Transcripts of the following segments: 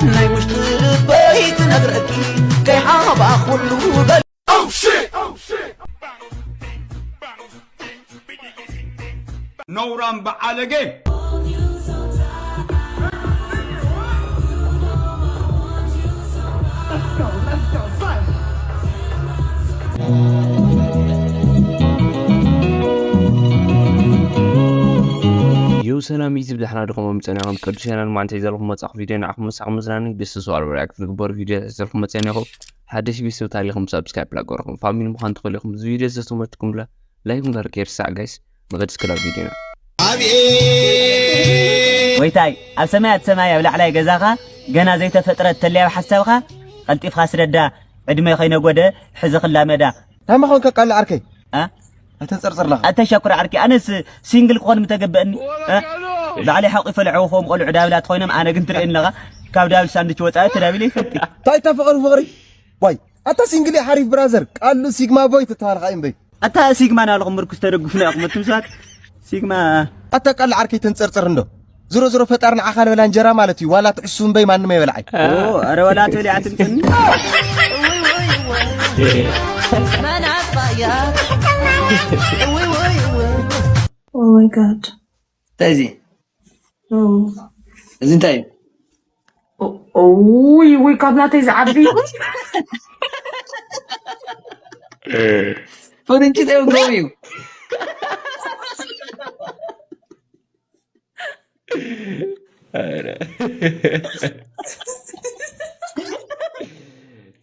ናይ ውሽጢ ልበይ ትነግረኪ ከይሓባ ኩሉ በል ነውራም በዓለጌ። ዩ ሰላም ዩቲብ ዳሕና ድኹም ምጸናኹም ቅዱስ ቻናል ማንተ ይዘልኹም መጻኹ ቪድዮ ንዓኹም መሳኹም መዝናኒ ደስ ዝዋል ሪያክት ዝግበሩ ቪድዮ ይዘልኹም መጸናኹም ሓደሽ ቤተሰብ ታሪኹም ሳብስክራይብ ላገርኹም ፋሚሊ ምዃን ትኽእሉ ኢኹም። እዚ ቪድዮ ዝተመችኩም ላ ላይክ ምግባር ከይርሳዕ ጋይስ። ንቐድስ ክላብ ቪድዮና። ጎይታይ ኣብ ሰማያት ሰማይ ኣብ ላዕላይ ገዛኻ ገና ዘይተፈጥረት ተልያ ኣብ ሓሳብኻ ቀልጢፍኻ ስደዳ ዕድመ ከይነጎደ ሕዚ ክላመዳ። ታማ ኾንካ ቃል ዓርከይ እ? ኣይተንጸርጽር ኣለኻ። ኣተሸኩር ዓርኪ ኣነስ ሲንግል ክኾን ምተገበእኒ እ? ባዕለይ ሓቂፈ ለዐወፎም ቆልዑ ዳብላት ኮይኖም ኣነ ግን ትርእየኒ ኣለኻ ካብ ዳብል ሳንድች ወጻኢ ተዳቢለ ይፈልጥ። እንታይ እታ ፍቕሪ ፍቕሪ ዋይ ኣታ ሲንግል እየ ሓሪፍ ብራዘር ቃሉ ሲግማ ቦይ ትተባልኻ እምበይ ኣታ ሲግማ ናልኹም ምርኩስ ተደግፉና ኢኹም ኣቱም ሰባት ሲግማ ኣታ ቃል ዓርከይ ተንጸርጽር እንዶ ዝሮ ዝሮ ፈጣሪ ንዓኻ ልበላ እንጀራ ማለት እዩ ዋላ ትዕሱ እምበይ ማንም ኣይበልዓይ ኦ ኣረ ወላ ትበልዓ ትምጽኒ Oh my god. እንታይ እዚ እዚ እንታይ እዩ ውይ ውይ ካብ ናተይ ዝዓቢ ፍርንጭ ጤው ግሮም እዩ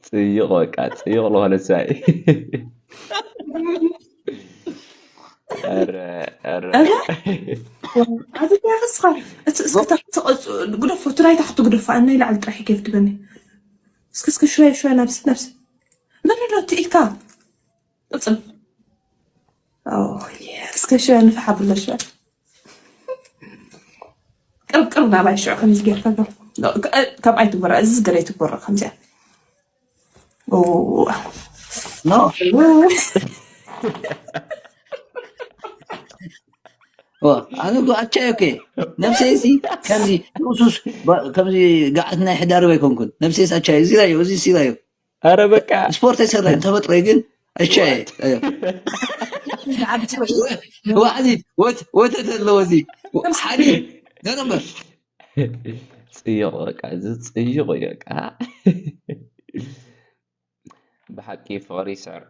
ፅይቕ በቃ ፅይቕ ዝኾነ ሳይ ግደፎ እቲ ናይ ታሕቱ ግደፎ ኣነይ ላዕሊ ጥራሕ ይገድበኒ እስኪ እስኪ ሽወያ ሽወያ ናብሲ ናብሲ መን ኣሎ እቲ ኢካ ቅፅል እስከ ሽወያ ንፍሓ ብሎ ሽወያ ቅርቅር ናባይ ሽዑ ከምዚ ጌርካ ከምኣይ ትጎራ እዚ ገለ ኣይትጎራ ከምዚኣ ኣነ ኣቻ ኦኬ ነብሰይ ሲ ከምዚ ሱስ ከምዚ ጋዓት ናይ ሕዳር ኣይኮንኩን ነብሰይ ኣቻ እዚ ራዮ እዚ ሲራዮ ኣረ በቃ ስፖርት ኣይሰራን ተፈጥሮይ ግን ኣቻ ዋዕዚ ወተት ኣለዎ እዚ ሓዲ ነረምበር ጽይቕ በቃ እዚ ጽይቕ እዩ በቃ ብሓቂ ፍቕሪ ይስዕር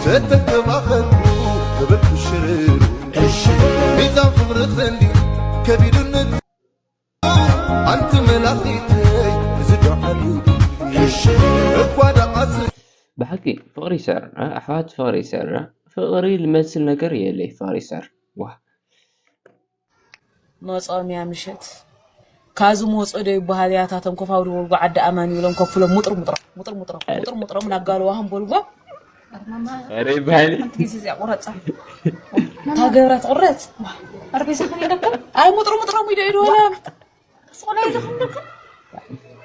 ዘተከማኸልኩ ክብል ክሽርሩ ሚዛን ፍቕሪ ክሊ ከቢዱኒ ኣንቲ መላኺተይ እዚ ዱዓሉ እኳ ደኣ ብሓቂ ፍቕሪ ይስዕር ኣሕዋት ፍቕሪ ይስዕር ፍቕሪ ልመስል ነገር የለይ ፍቕሪ ይስዕር ዋ መጾም እያ ምሸት ካዚ መጾ ዶ ይበሃል እያ ታቶም ኮፋ ብድበልጎ ዓዲ ኣማን ይብሎም ከፍሎም ሙጥር ሙጥሮም ሙጥር ሙጥሮም ሙጥር ሙጥሮም ናብ ጋልዋ ሃምበልጎ ኧረ ይበሃል ሓንቲ ግዜ እዚኣ ቁረጻ እታ ገብራ ትቁረጽ ኣርቤዛ ኸን ኢለካ ኣይ ሙጥር ሙጥሮም ኢዶ ኢዶ ወላ ስቆላ ኢዶ ኸን ኢለካ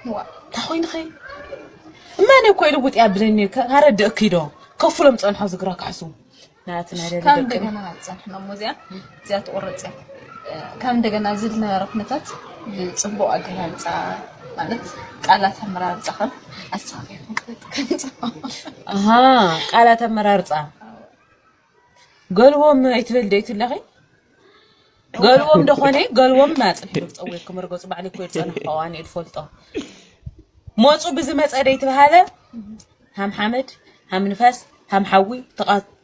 እንታይ ኮይንኺ እማን እኮ ኢሉ ውጥ ያብለኒ ካረድእኪ ዶ ከፍሎም ጸንሖ ዝግራ ካሕሱ ካብ እንደገና ጸንሕና እሞ እዚኣ እዚኣ ትቆረጽ እያ ካብ እንደገና ዝል ነበረ ኩነታት ብጽቡቅ ኣገላልጻ ማለት ቃላት ኣመራርጻ ከም ኣሳቢያ ኣሃ ቃላት ኣመራርጻ ገልዎም ኣይትበል ደይትለኺ ገልዎም ደኾነ ገልዎም ናጽ ጸወይ ክምርገጹ ባዕሊ ኮይ ጸንሕ ከዋኒ እድፈልጦ ሞጹ ብዝመጸ ደይትበሃለ ሃም ሓመድ ሃም ንፋስ ሃም ሓዊ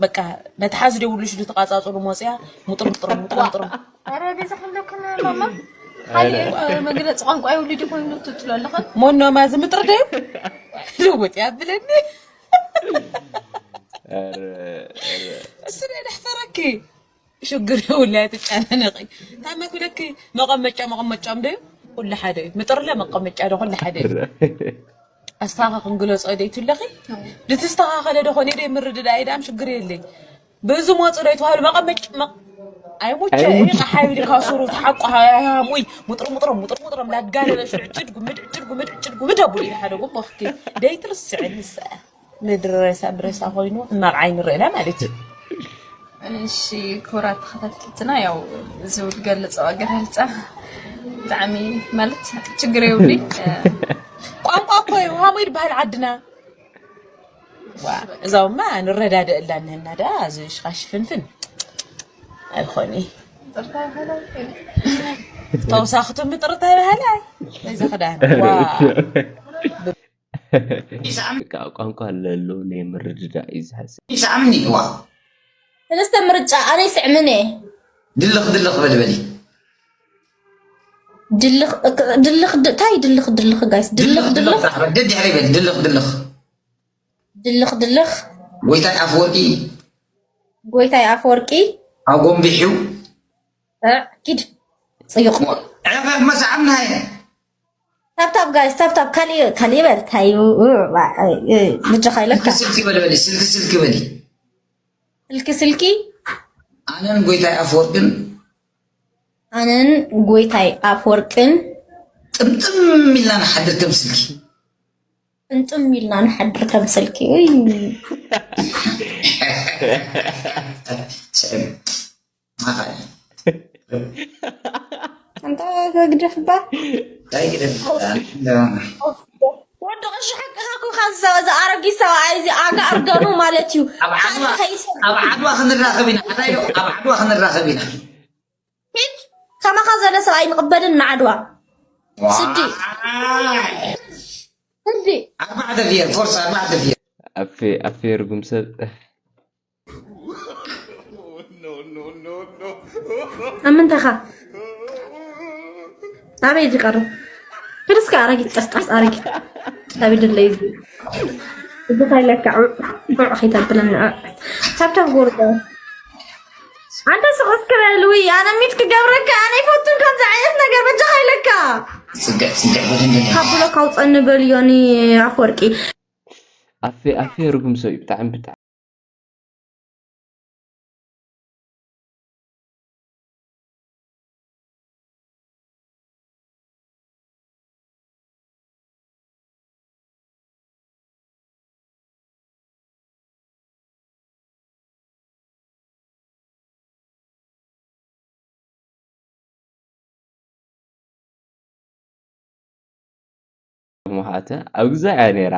በቃ መትሓዚ ደብሉ ሽዱ ተቃጻጽሉ ሞጽያ ሙጥርምጥሮም ሙጥርምጥሮም ኣረ ቤዛ ክንደኩም ማማ ሓሊ መግለፂ ቋንቋ ይውልድ ኮይኑ ትትሉ ኣለኸ ሞኖማ ዝምጥር ደዩ ልውጥ ያብለኒ እሱ ደይ ደሕፈረኪ ሽግር የብላ ትጨናነቂ ታመ ክብለኪ መቐመጫ መቐመጫም ደዩ ኩሉ ሓደ እዩ ምጥርለ መቐመጫ ዶ ኩሉ ሓደ እዩ ኣስታኻ ክንግለጾ ደይቱ ኣለኺ ድትስተኻኸለ ዶ ኾነ ደይ ምርድዳእ ደኣም ሽግር የለይ በዚ መጹ ደይ ተባህሉ መቐመጭ ኣይሙቸ ይቐሓይ ድካ ሱሩ ተሓቆ ሃሙይ ሙጥር ሙጥሮም ሙጥር ሙጥሮም ላጋለለ ሽዑ ጭድ ጉምድ ጭድ ጉምድ ጭድ ጉምድ ኣቡሉ ኢለ ሓደ ጉቦ ክኪ ደይ ትርስዕ ንሰ ምድሪ ሬሳ ብሬሳ ኮይኑ ሕማቕ ዓይኒ ርእና ማለት እዩ እሺ ክቡራት ተኸታተልትና ያው ዝብል ገልጸው ኣገላልጻ ብጣዕሚ ማለት ችግር የብሉይ። ቋንቋ እኮ እዩ ሃሞ ይድበሃል ዓድና። ዋ፣ እዛውማ ንረዳደእላ እኒሀና ደኣ፣ እዚ ሽኻሽ ፍንፍን ኣይኾኒ። ተውሳኽቱ ምጥርታ ይበሃል። እዚ ክዳን፣ ዋ። ካብ ቋንቋ ለሎ ናይ ምርድዳእ እዩ ዝሓስብ። ይስዓምኒ፣ ዋ። ሰለስተ ምርጫ፣ ኣነ ይስዕምን እየ። ድልኽ ድልኽ በል በሊ። ድልኽ፣ ድልኽ፣ ድ-፣ እንታይ ድልኽ ድልኽ ጋይስ? ድልኽ ድልኽ ድልኽ። ጥራሕ በል፣ ደድሕሪ በል፣ ድልኽ ድልኽ። ድልኽ ድልኽ። ጎይታይ ኣፈወርቂ። ጎይታይ ኣፈወርቂ። ኣጎንቢሑ። እ፣ ኪድ። ጽዩቕ። ዕፈፍ መሳዕምና እየ። ታብታብ ጋይስ፣ ታብታብ። ካሊ-፣ ካሊበር፣ ታይ-፣ እ፣ እ፣ እ፣ ምጆኻ ኢለካ። ስልኪ ስልኪ በል በሊ፣ ስልኪ ስልኪ በሊ። ስልኪ ስልኪ። ኣነን ጎይታይ ኣፈወርቅን። ኣነን ጎይታይ ኣፈወርቅን። ጥምጥም ኢልና ንሓድር ከም ስልኪ። ጥምጥም ኢልና ንሓድር ከም ስልኪ። እይ። ስዕም። ኣንታ ግደፍ እባ። እንታይ ግደፍ እባ? ወዲ ቀሺ ሓቅኻ እኮ፣ ካብዚ ሰብ-፣ እዚ ኣረጊት ሰብኣይ እዚ ኣጋ ኣርጋኑ ማለት እዩ። ኣብ ዓድዋ፣ ሓቂ ከይሰ- ኣብ ዓድዋ ክንራኸብ ኢና። ሓዳዮ፣ ኣብ ዓድዋ ክንራኸብ ኢና። ሂድ፣ ከማኻ ዘለ ሰብኣይ ንቕበልን ንዓድዋ። ስዲ። ዋይ። ስዲ። ኣርባዕተ ፊየር፣ ፎርስ ኣርባዕተ ፊየር። ኣፌ፣ ኣፌ ርጉም ሰብ። ኣብ ምንታይ ኢኻ? ኣበይ ዝቀርብ? ክድስካ ኣረጊት ጠስጣስ ኣረጊት። ኣበይ ድለይ እዚ? እዚ ካይለካ ዑዕ፣ ዑዕ ከይተብለኒ፣ ዑዕ። ታብታብ ጎርጎ። ኣንተ ስቕ እስኪ በል፣ ውይ፣ ኣነ ሚት ክገብረካ፣ ኣነ ይፈቱን ከምዚ ዓይነት ነገር፣ በጃኻ ኢለካ። ጽግዕ፣ ጽግዕ፣ በደንብ ካብ ብሎክ ኣውጸኒ በልዮ፣ ኒ ኣፈወርቂ። ኣፌ፣ ኣፌ ርጉም ሰብ እዩ፣ ብጣዕሚ፣ ብጣዕሚ። መሓተ ኣብ ግዛ እያ ነይራ።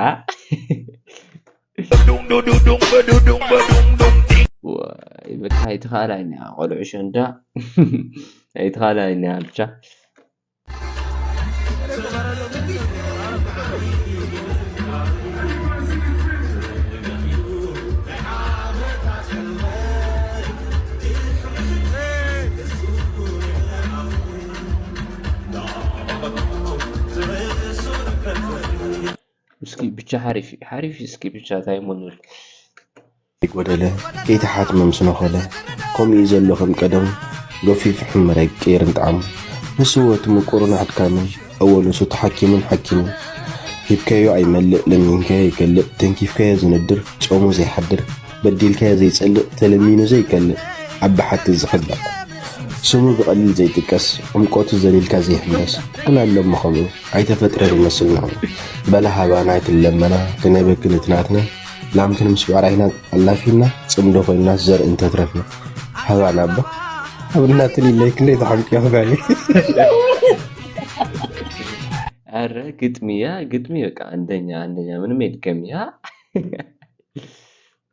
ዋይ፣ በቃ ኣይትኻእላይን እያ፣ ቆልዑ ሸንዳ ኣይትኻእላይን እያ ብቻ። እስኪ ብቻ ሓሪፍ እዩ፣ ሓሪፍ እዩ። እስኪ ብቻ እንታይ እሞ ንብል? ከይጎደለ፣ ከይተሓትመ ምስ ነኾለ፣ ከምኡ እዩ ዘሎ ከም ቀደሙ፣ ገፊፉ ሕመር ኣይቅየርን ጣዕሙ። ንሱ ህይወቱ ምቁርን ኣድካምን፣ እወ ንሱ ተሓኪሙን ሓኪሙን። ሂብካዮ ኣይመልእ፣ ለሚንካዮ ኣይከልእ፣ ተንኪፍካዮ ዝነድር፣ ጾሙ ዘይሓድር፣ በዲልካዮ ዘይጸልእ፣ ተለሚኑ ዘይከልእ፣ ዓቢ ሓቲ ዝኽበዕ። ስሙ ብቐሊል ዘይጥቀስ፣ ዕምቆቱ ዘሊልካ ዘይሕመስ፣ ግን ኣሎ እሞ ከምኡ። ኣይተፈጥረን ይመስል ንዑ። በላ ሃባና ኣይትለመና፣ ክነበክን እቲ ናትና፣ ላምክን ምስ ብዕራይና ኣላፊና፣ ጽምዶ ኮይንና ዘርኢ እንተትረፍና። ሃባና እባ። ኣብ እናትን ኢለይ ክንደይ ተሓምቅዮ ክበል። ኣረ ግጥሚ እያ፣ ግጥሚ በቃ አንደኛ፣ አንደኛ፣ ምንም የድገም እያ።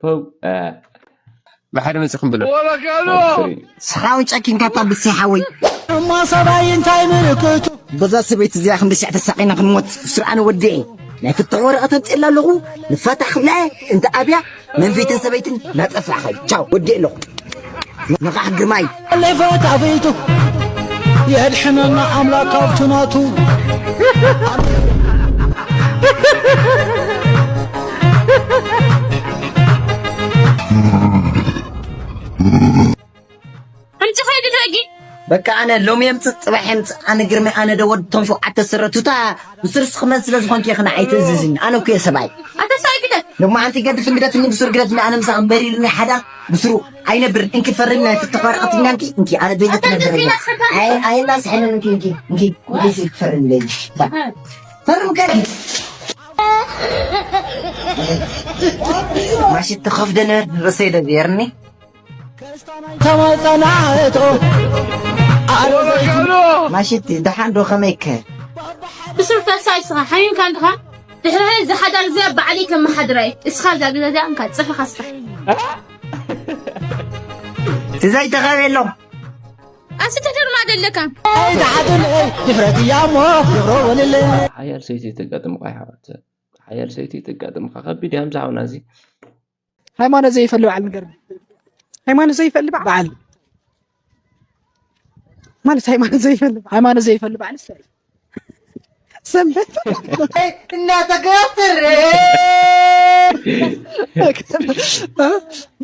ፖው፣ አ፣ ብሓደ መፂኹም ብሎ። ወበካሎ! ስኻውን ጨኪንካ እታ ብሲ ሓወይ። እማ ሰብኣይ እንታይ ምልክቱ? በዛ ሰበይቲ እዚኣ ክንዲ ሻዕ ተሳቒና ክንሞት ስርዓነ ወዲኤ። ናይ ፍትሕ ወረቐት ኣምፅእላ ኣለኹ። ንፋታ ክብላ እየ። እንተ ኣብያ መንፈይትን ሰበይትን ናጠፋኸ። ቻው፣ ወዲኤ ኣለኹ። ነቓሕ ግርማይ። ለይፈታ ፊቱ የድሕነና ኣምላኽ ካብቱ ናቱ። ከምዚ ኸይዱ ደጊ። በቃ ኣነ ሎሚ የምፅእ፣ ፅባሕ የምፅእ። ኣነ ግርማይ፣ ኣነ ዶ ወዲ ቶም ሸውዓተ ስረ ቱታ ብስርስ ክመን ስለ ዝኾንክ እየ ክና ኣይትእዝዝኒ። ኣነ እኮ እየ ሰብኣይ። ኣታ ሰብኣይ ግደፍ። ሎማዓንቲ ይገድፍን ግደፍኒ፣ ብሱር ግደፍኒ። ኣነ ምሳኽ መሪርኒ ሓዳ ብስሩ ኣይነብርን። እንኪ ፈርሚ ናይ ፍትሕ ወረቐት ኢልናንኪ፣ እንኪ ኣነ ቤት ኣታ ትነብር። እንኪ ኣይ፣ ኣይና ስሕንን እንኪ፣ እንኪ፣ እንኪ፣ እንኪ፣ እንኪ ፈርሚ ለይሽ። ፈርም ከዲ። ማሽት ተኸፍደነ ርእሰይ ደብየርኒ። ተመጸናእቶ ማሽቲ ደሓን ዶ ከመይከ? ብስርተሳ ይስኻ ሓይንካ እንድኻ ድሕሪ እዚ ሓዳር እዚ ኣብ ባዕለይ ከመሓድራ እየ። እስኻ እዛ ገዛ እዚኣ እንካ ጽፍኻ ስራሕ። ትዛይ ተኸበሎም። ኣስተ ተደርማ ደለካ። ድፍረት እያ እሞ ድሮ ወልል። ሓያል ሰይቲ ተጋጥምካ ይሓወት። ሓያል ሰይቲ ተጋጥምካ ከቢድ እያ። ምሳውና እዚ ሃይማኖት ዘይፈሊ በዓል ንገርኒ። ሃይማኖት ዘይፈሊ በዓል። በዓል። ማለት ሃይማኖት ዘይፈሊ፣ ሃይማኖት ዘይፈሊ በዓል እስታይ። ሰንበት። እናተገበረ።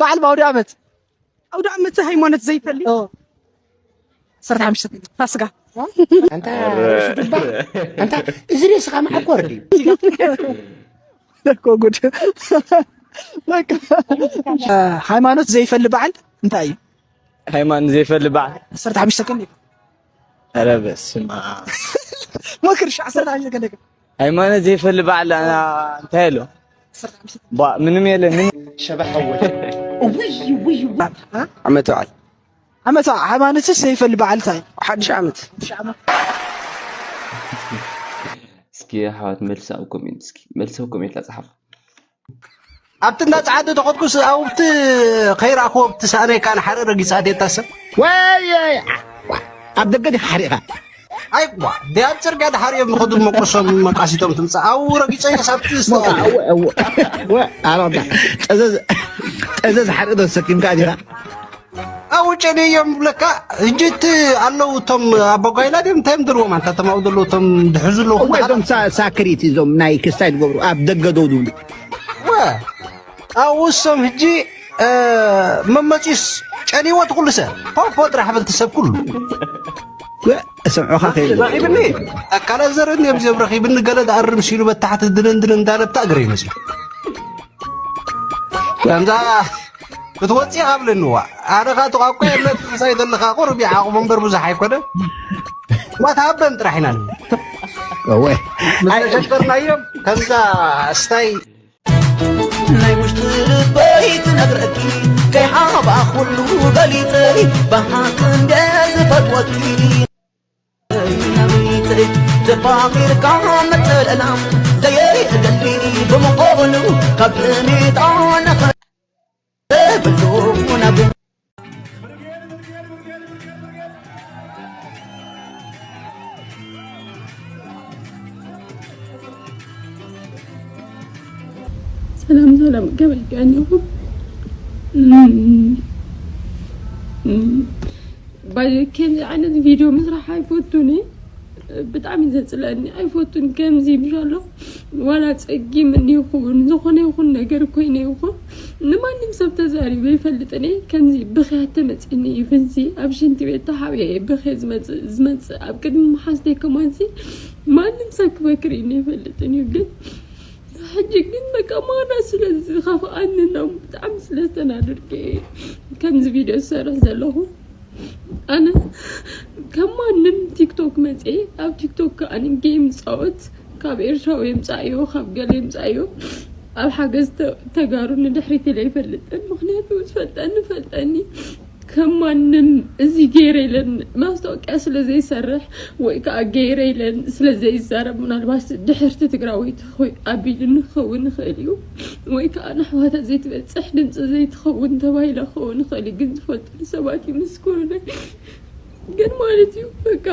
በዓል በኣውደ ዓመት። ኣውደ ዓመት ሃይማኖት ዘይፈሊ። ኦ። ዓሰርተ ሓሙሽተ ፋስጋ። ኣንታ ርእሱ ዱባ። ኣንታ እዚ ርእስኻ መዓኮር ድዩ? እኮ ጉድ። በቃ። ሃይማኖት ዘይፈሊ በዓል እንታይ እዩ? ሃይማኖት ዘይፈሊ በዓል። ዓሰርተ ሓሙሽተ ሰከንድ። ኧረ በስመ ኣብ። ሞክር፣ እሺ፣ ዓሰርተ ሓሙሽተ ሰከንድ። ሃይማኖት ዘይፈሊ በዓል፣ አ፣ እንታይ ኣሎ? ባ፣ ምንም የለን። ምን ሸበሐ ወይ? እውይ፣ እውይ፣ እውይ። ዓመት በዓል። ዓመት በዓል። ሃይማኖትስ ዘይፈሊ በዓል እንታይ? ሓድሽ ዓመት። ሓድሽ ዓመት። እስኪ ኣሕዋት መልሲ ኣብ ኮሜንት፣ እስኪ መልሲ ኣብ ኮሜንት ላጽሓፉ። ኣብቲ እንዳ ጸዓዱ ተኾትኩስ ኣብቲ ከይረኣኽዎ ኣብቲ ሳእነይ ከኣ ንሓርኢ ረጊጻ ኣዴታ ሰብ። ወይ፣ ወይ፣ ኣብ ደገ ዲኻ ሓሪእኻ? ኣይ፣ ዋ፣ ዲ ኣብ ጽርግያ ድሓር እዮም ዝኸዱ መቆሶም መቃሲቶም ትምጻእ። ኣብኡ ረጊጸዮ ሳብቲ ዝተ-፣ እወ፣ እወ፣ እወ፣ ኣሮዳ። ጠዘዝ፣ ጠዘዝ ሓርኢ ዶ ተሰኪምካ ዲኻ? ኣብኡ ጨንዮም ይብለካ። ሕጂ እቲ ኣለዉ እቶም ኣባጓይላ ድዮም እንታይ እዮም ድርዎም ኣንታ ተማኡ ዘለዉ እቶም ድሕዙ ኣለዉ እወ፣ እዞም ሳ-፣ ሳክሪቲ እዞም ናይ ክስታይ ዝገብሩ ኣብ ደገ ደው ዝብሉ። እወ። ኣብኡ እሶም ሕጂ፣ እ፣ መመጺስ ጨንይዎ እቲ ኩሉ ሰብ። ፖፖ ጥራሕ በልቲ ሰብ ኩሉ። ወ-፣ እሰምዖኻ ከይሉ። ረኺብኒ፣ ኣካላት ዘርእን እዮም እዚኦም ረኺብኒ፣ ገለ ዝኣርም ሲሉ በታሕቲ ድንን ድንን እንዳለብታ እግረ ይመስል። ከምዛ ክትወጽእ ኣብለንዋ። ኣነ ኻኣ ተቋቋ የለት ምሳይ ዘለኻ ቁሩብ ይዓቑ መንበር ብዙሕ ኣይኮነ። ዋት ሃበን ጥራሕ ኢና ንብል። እወ። ምስ ተሸገርናዮም ከምዛ ስታይ ናይ ውሽጢ ልበይ ትነግረኪ ከይሓባ ኩሉ ገሊጸ ብሓቂ እንደ ዝፈትወኪ ተፋቂርካ መጠለላ ዘየደሊ ብምኾኑ ካብ ጥሜት ኣነኸ ብሉ ናብ ሰላም ሰላም፣ ከመይ ቀኒኹም? እም፣ እም፣ ባይ ከምዚ ዓይነት ቪድዮ ምስራሕ ኣይፈቱን እየ። ብጣዕሚ ዘጽለኒ ኣይፈቱን። ከምዚ ምሻሎ ዋላ ጸጊም ይኹን ዝኾነ ይኹን ነገር ኮይነ ይኹን ንማንም ሰብ ተዛሪበ ይፈልጥን እየ። ከምዚ ብኽያት ተመጺኒ ይፍንሲ ኣብ ሽንቲ ቤት ተሓብየ እየ ብኽየ ዝመጽእ፣ ዝመጽእ ኣብ ቅድሚ መሓዝተይ ከማንሲ ማንም ሰብ ክበክር ኢሉ ይፈልጥን እዩ። ግን ሕጂ ግን በቃ ማና ስለ ዝኸፍኣኒ ነው ብጣዕሚ ስለ ዝተናደድኩ እየ ከምዚ ቪድዮ ዝሰርሕ ዘለኹ። ኣነ ከም ማንም ቲክቶክ መፅየ ኣብ ቲክቶክ ከኣ ጌም ፃወት ካብ ኤርትራዊ የምፃእዮ ካብ ገለ የምፃእዮ ኣብ ሓገዝ ተ-፣ ተጋሩ ንድሕሪት ኢለ ኣይፈልጥን። ምኽንያቱ ዝፈልጠኒ ፈልጠኒ ከም ማንም እዚ ገይረ ኢለን ማስታወቂያ ስለ ዘይሰርሕ ወይ ከዓ ገይረ ኢለን ስለ ዘይዛረብ ምናልባት ድሕርቲ ትግራወይቲ ኮይ-፣ ኣቢሉኒ ክኸውን ይኽእል እዩ። ወይ ከዓ ንኣሕዋታ ዘይትበፅሕ ድምፂ ዘይትኸውን ተባሂላ ክኸውን ይኽእል እዩ። ግን ዝፈልጡኒ ሰባት ይምስክሩለይ። ግን ማለት እዩ በቃ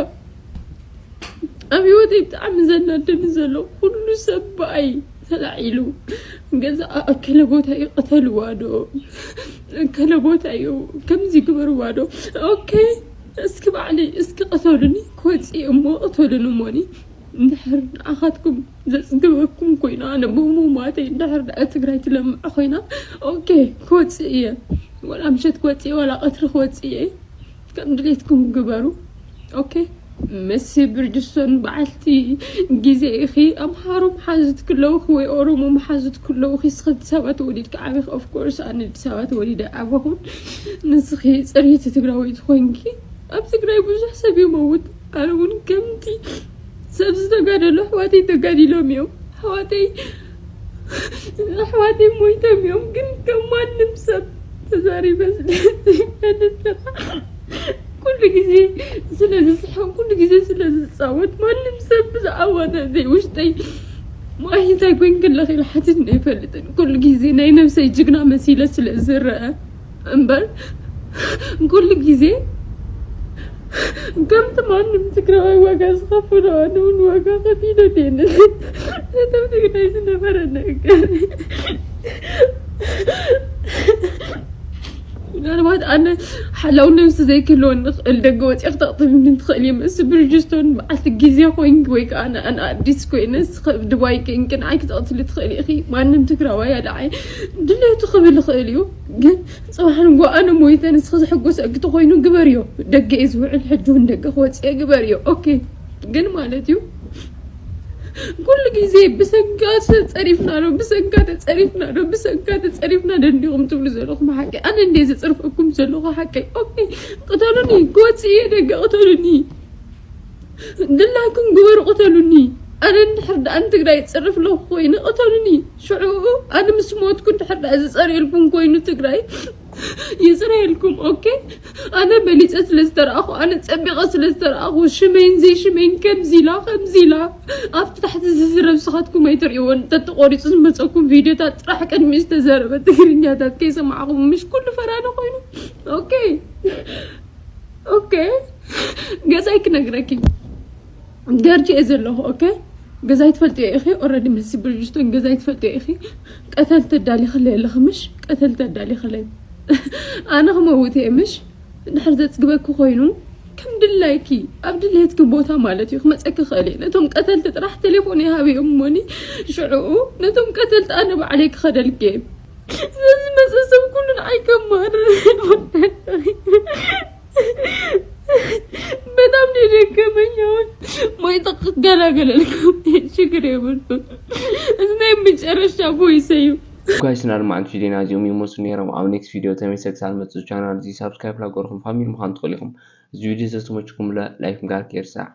ኣብ ህይወተይ ብጣዕሚ ዘናደኒ ዘሎ ኩሉ ሰብ ብኣይ ተላዒሉ ገዛ ኣከለ ቦታ እዩ ቅተልዋ ዶ ከለ ቦታ እዩ ከምዚ ግበርዋ ዶ? ኦኬ እስኪ ባዕለይ እስኪ ቅተሉኒ ክወፅእ እሞ ቅተሉኒ እሞኒ እንድሕር ንዓኻትኩም ዘጽግበኩም ኮይና ኣነ ብህሙማተይ እንድሕር ደኣ ትግራይ ትለምዕ ኮይና ኦኬ ክወፅእ እየ። ወላ ምሸት ክወፅእ እየ ወላ ቀትሪ ክወፅእ እየ። ከም ድሌትኩም ግበሩ። ኦኬ መሲ ብርጅስቶን በዓልቲ ግዜ ኢኺ። ኣምሓሩ መሓዙት ክለውኺ ወይ ኦሮሞ መሓዙት ክለውኺ እስኺ ኣዲስ ኣበባ ተወሊድኪ ዓቢኺ። ኦፍኮርስ ኣነ ኣዲስ ኣበባ ተወሊደ ዓበኹን። ንስኺ ፅርይቲ ትግራወይቲ ኮይንኪ ኣብ ትግራይ ብዙሕ ሰብ ይመውት። ኣነ እውን ከምቲ ሰብ ዝተጋደሉ ኣሕዋተይ ተጋዲሎም እዮም። ኣሕዋተይ ኣሕዋተይ ሞይቶም እዮም። ግን ከም ማንም ሰብ ተዛሪበ ስለዝፈልጥ ኩሉ ግዜ ስለ ዝስሕቕ፣ ኩሉ ግዜ ስለ ዝጻወት፣ ማንም ሰብ ብዛዕባ ናተይ ውሽጠይ ማሂ እንታይ ኮይንኪ ኣለኺ ኢሉ ሓቲትኒ ኣይፈልጥን። ኩሉ ግዜ ናይ ነብሰይ ጅግና መሲለ ስለ ዝረአ እምበር፣ ኩሉ ግዜ ከምቲ ማንም ትግራዋይ ዋጋ ዝኸፍሎ ኣነ እውን ዋጋ ከፊለ እየ። ነቶም ትግራይ ዝነበረ ነገር ምናልባት ኣነ ሓላው ነብሲ ዘይክህልወኒ ክእል፣ ደገ ወፂኣ ክተቕትልኒ ትኽእል እየ። ምስ ብርጅስቶን በዓልቲ ግዜ ኮይንኪ ወይ ከዓ ኣነ ኣዲስ ኮይነ፣ ንስኺ ኣብ ድባይ ኮይንኪ ንዓይ ክተቕትሊ ትኽእል ኢኺ። ማንም ትግራዋይ ኣልዓይ ድሌቱ ክብል ይኽእል እዩ። ግን ፅባሕ ንጎ ኣነ ሞይተ ንስኺ ዘሐጎሰኪ ተኾይኑ ግበርዮ። ደገ እየ ዝውዕል፣ ሕጂ እውን ደገ ክወፅእ እየ፣ ግበርዮ። ኦኬ። ግን ማለት እዩ ኩሉ ግዜ ብሰንካ ተፀሪፍና ዶ፣ ብሰንካ ተፀሪፍና ዶ፣ ብሰንካ ተፀሪፍና ዶ እንዲኹም ትብሉ ዘለኹም ሓቂ። ኣነ እንደ ዝፅርፈኩም ዘለኹ ሓቂ። ኦኬ፣ ቅተሉኒ፣ ክወፅእ እየ ደገ፣ ቅተሉኒ። ድላይኩም ግበሩ፣ ቅተሉኒ። ኣነ እንድሕር ደኣ ንትግራይ ዝፅርፍ ኣለኹ ኮይነ፣ ቅተሉኒ። ሽዑ ኣነ ምስ ሞትኩ እንድሕር ደኣ ዝፀርየልኩም ኮይኑ ትግራይ ይፅረየልኩም። ኦኬ፣ ኣነ በሊፀ ስለ ዝተረኣኹ፣ ኣነ ፀቢቐ ስለ ዝተረኣኹ፣ ሽመይን ዘይሽመይን ከምዚ ኢላ ከምዚ ኢላ ኣብቲ ታሕቲ ዝዝረብ ስኻትኩም ኣይትርእይዎን። ተተቆሪፁ ዝመፀኩም ቪድዮታት ጥራሕ ቅድሚኡ ዝተዘረበ ትግርኛታት ከይሰማዕኹም ምሽ ኩሉ ፈራዲ ኮይኑ። ኦኬ፣ ኦኬ፣ ገዛይ ክነግረኪ ገርጂ እየ ዘለኹ። ኦኬ፣ ገዛይ ትፈልጥዮ ኢኺ። ኦረዲ መሲ ብርጅስቶን ገዛይ ትፈልጥዮ ኢኺ። ቀተል ተዳሊኽለይ ኣለኺ ምሽ? ቀተል ተዳሊኽለይ ኣነ ክመውት እየ ምሽ? እንድሕር ዘጽግበኪ ኮይኑ ከም ድላይኪ ኣብ ድሌትኪ ቦታ ማለት እዩ ክመጸኪ ክእል እየ። ነቶም ቀተልቲ ጥራሕ ቴሌፎን ይሃብዮም እሞኒ ሽዑኡ ነቶም ቀተልቲ ኣነ ባዕለይ ክኸደልኪ እየ። ስለዚ መጸ ሰብ ኩሉ ንዓይ ከማርር በጣም ነው የደከመኝ። አሁን ሞይተ ክገላገለልኩም ችግር የብልኩም። እዚ ናይ መጨረሻ ቮይስ እዩ። ጋይስ፣ ናድማዕንቲ ቪዲዮና እዚኦም ይመስሉ ነይሮም። ኣብ ኔክስት ቪዲዮ ተመልሰ ክሳብ መፅእ ቻናል እዚ ሳብስክራይብ ላገርኩም ፋሚሊ ምዃን ትኽእሉ ኢኹም። እዚ ቪዲዮ ዘዝተመችኩም ላይክ ምግባር ከይርሳዕ።